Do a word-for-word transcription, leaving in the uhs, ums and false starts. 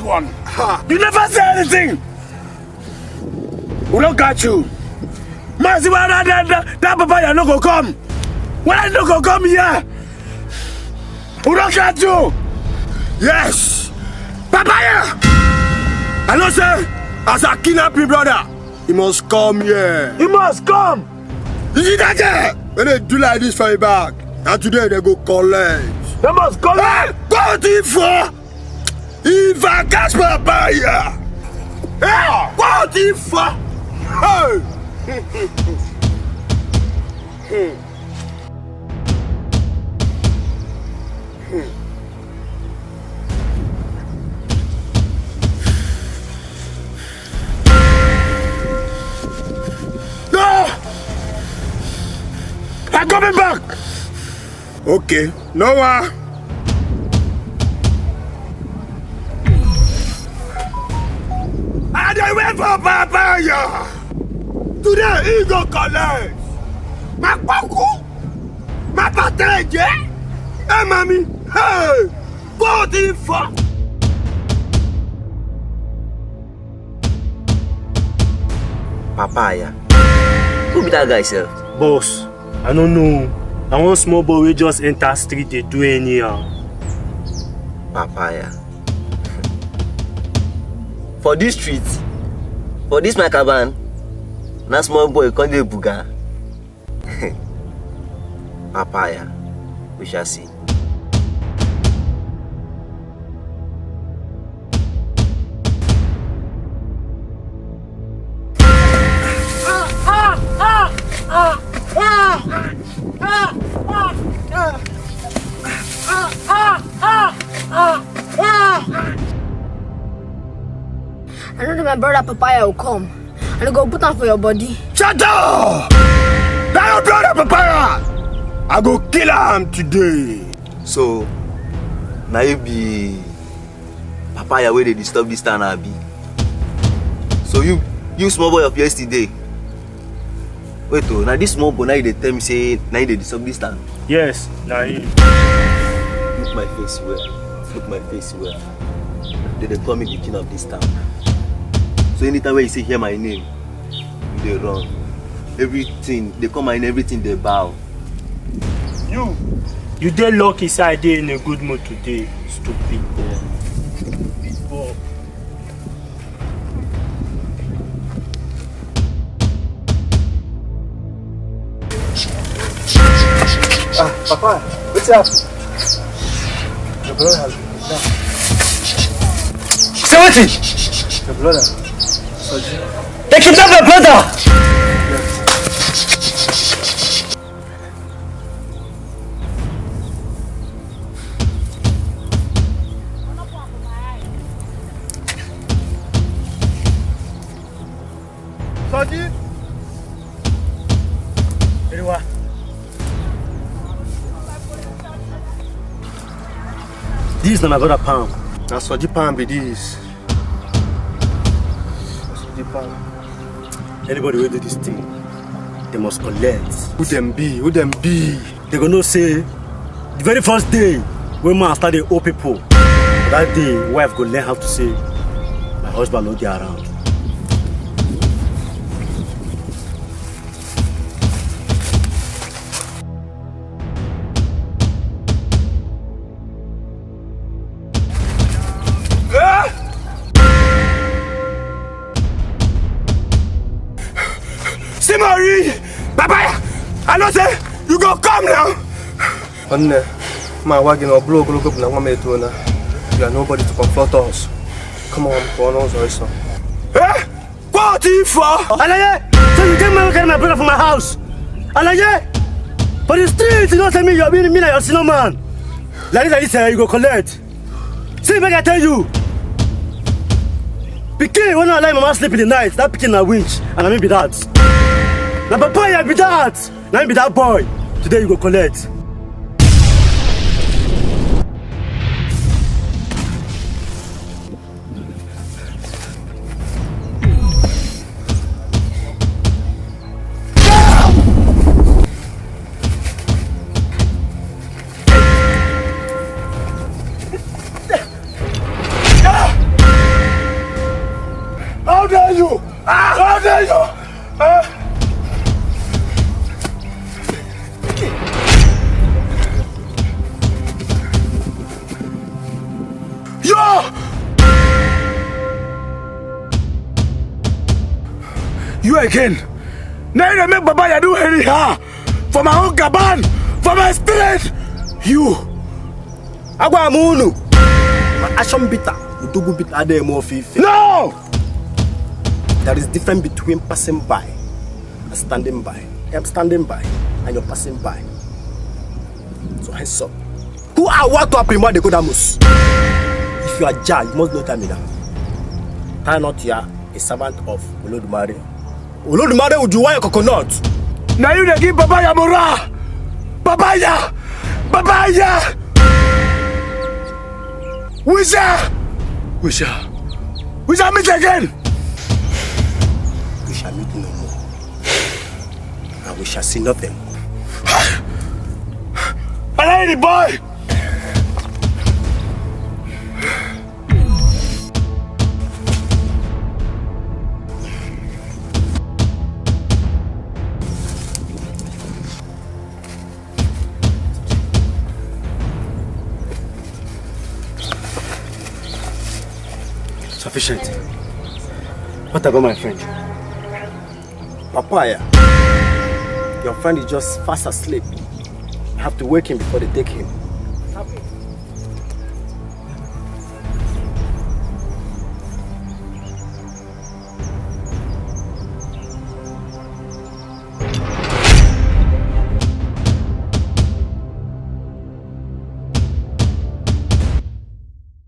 One. You never say anything. We don't catch you. Man, see why that, that, that, that papaya no go come. Why no go come here? We don't catch you. Yes. Papaya. I know say as I kidnap him brother, he must come here. He must come. You see that guy? When they do like this for your back, and today they go collect. They must collect. Hey, go thief for. If I catch my buyer, hey, go thief for. Hey. No! I'm coming back! Okay, no one. I dey wait for Papa ya. Today he go collect. My poku, my package, eh? Hey, mommy, hey, go thief for. Papaya. Who be that guy sef? Boss, I no know. Na one small boy wey just enter street dey do anyhow. Papaya. For this street, for this my caban, na small boy come dey buga. Papaya. We shall see. I know that my brother Papaya will come. And I go put am for your body. Shut up! That your brother Papaya! I go kill am today. So, na you be Papaya wey dey disturb this town, abi? So you, you small boy of yesterday. Wait o, na this small boy na you dey tell me say na you dey disturb this town? Yes, na him. Look my face well. Look my face well. They dey call me the king of this town. So anytime wey you say hear my name, you dey run. Everything, they come and everything they bow. You, you dey lucky say I dey in a good mood today. Stupid boy. Stupid boy. Ah, Papa, wetin happen? Your brother has been kidnapped. Say wetin? Your brother, Soji. They kidnapped my brother! Soji! Eriwa. This na my brother Pam. Na Soji Pam be this. Soji Pam. Anybody wey do this thing, they must collect. Who dem be? Who dem be? They go know say the very first day wey man start dey owe people, that day wife go learn how to say, "My husband no dey around." Eh? Simori! Papa, I know say you go come now. Nwanne, ma agwa gị na ọ bụrụ ogologo bụ na nwa m etuo na. You are nobody to confront us. Come on, pụọ n'ụzọ ịsọ. Eh? What if for? Alaye, so you take my, carry my brother from my house. Alaye, for the street, you know say me, you mean me na your senior man. Like this, like this, eh, you go collect. See, make I tell you. Pikin wey no allow mama sleep in the night, that pikin na winch, and na me be that. Na papa ya be that. Na me be that boy. Today you go collect. Ken, now you make Baba Yadu anyhow for my own kaban, for my street. You, Agwa Munu, my action bitter, Udugu bitter, Ade Mofi. No! There is difference between passing by and standing by. I am standing by, and you're passing by. So hands up. Who are what to Aprimo de Kodamus? If you are Jah, you must know that me now. Tie not here, a servant of Olodumare. Olodumare Ujuwa coconut. Now you dey give Baba Yamura. Baba Ya. Baba Ya. Wisha. Wisha. Wisha meet again. We shall meet no more. And we shall see nothing. Allow the boy. Sufficient. What about my friend? Papaya, your friend is just fast asleep. I have to wake him before they take him.